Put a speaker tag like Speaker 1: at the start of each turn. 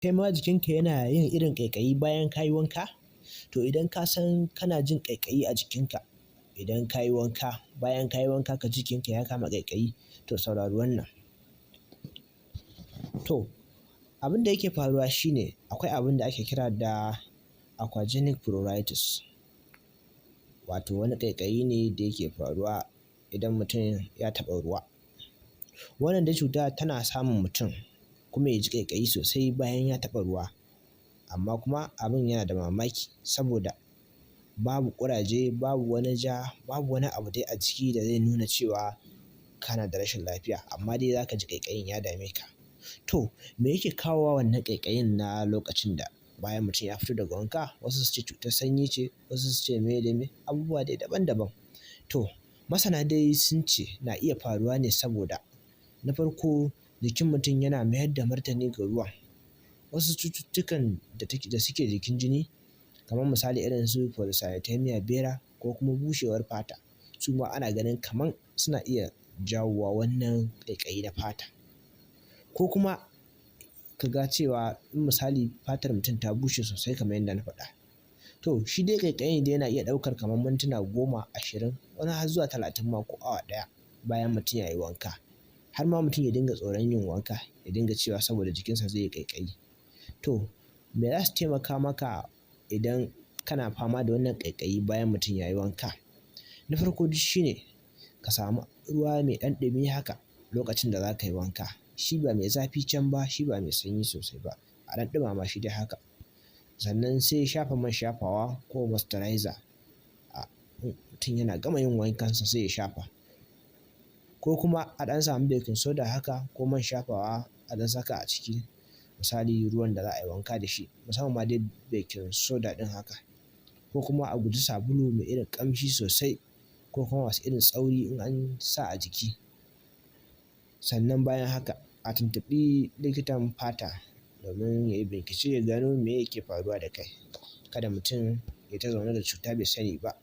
Speaker 1: Kai ma jikinka yana yin irin ƙaiƙayi bayan ka yi wanka? To idan ka san kana jin ƙaiƙayi a jikinka idan ka yi wanka, bayan ka yi wanka ka ji jikinka ya kama ƙaiƙayi, to saurari wannan. To abin da yake faruwa shi ne akwai abin da ake kira da aquagenic pruritus, wato wani ƙaiƙayi ne da yake faruwa idan mutum ya taɓa ruwa. Wannan dai cuta tana samun mutum kuma ya ji ƙaiƙayi sosai bayan ya taɓa ruwa, amma kuma abin yana da mamaki saboda babu ƙuraje, babu wani ja, babu wani abu dai a jiki da zai nuna cewa kana da rashin lafiya, amma dai za ka ji ƙaiƙayin ya dame ka. To me yake kawowa wannan ƙaiƙayin na lokacin da bayan mutum ya fito daga wanka? Wasu su ce cutar sanyi ce, wasu su ce meye da me, abubuwa dai daban-daban. To masana dai sun ce na iya faruwa ne saboda na farko, jikin mutum yana mayar da martani ga ruwan. Wasu cututtukan da suke jikin jini, kamar misali irin su polycythemia vera ko kuma bushewar fata, su ma ana ganin kaman suna iya jawowa wannan ƙaiƙayi na fata. Ko kuma ka ga cewa in misali fatar mutum ta bushe sosai kamar yadda na faɗa. To shi dai ƙaiƙayin dai yana iya ɗaukar kamar mintuna 10, 20, wani har zuwa 30 ma ko awa ɗaya bayan mutum ya yi wanka. Har ma mutum ya dinga tsoron yin wanka, ya dinga cewa saboda jikinsa zai yi ƙaiƙayi. To me za su taimaka maka idan kana fama da wannan ƙaiƙayi bayan mutum ya yi wanka? Na farko dai shi ne ka samu ruwa mai ɗan ɗumi haka lokacin da za ka yi wanka. Shi ba mai zafi can ba, shi ba mai sanyi sosai ba, a ɗan ɗumama shi dai haka. Sannan sai shafa man shafawa ko moisturizer. Mutum yana gama yin wankansa sai ya shafa. Ko kuma a ɗan samu baking soda haka ko man shafawa a ɗan saka a ciki, misali ruwan da za a yi wanka da shi, musamman ma dai baking soda ɗin haka. Ko kuma a guji sabulu mai irin ƙamshi sosai ko kuma masu irin tsauri in an sa a jiki. Sannan bayan haka a tuntuɓi likitan fata domin ya yi bincike ya gano me yake faruwa da kai. Kada mutum ya ta zaune da cuta bai sani ba.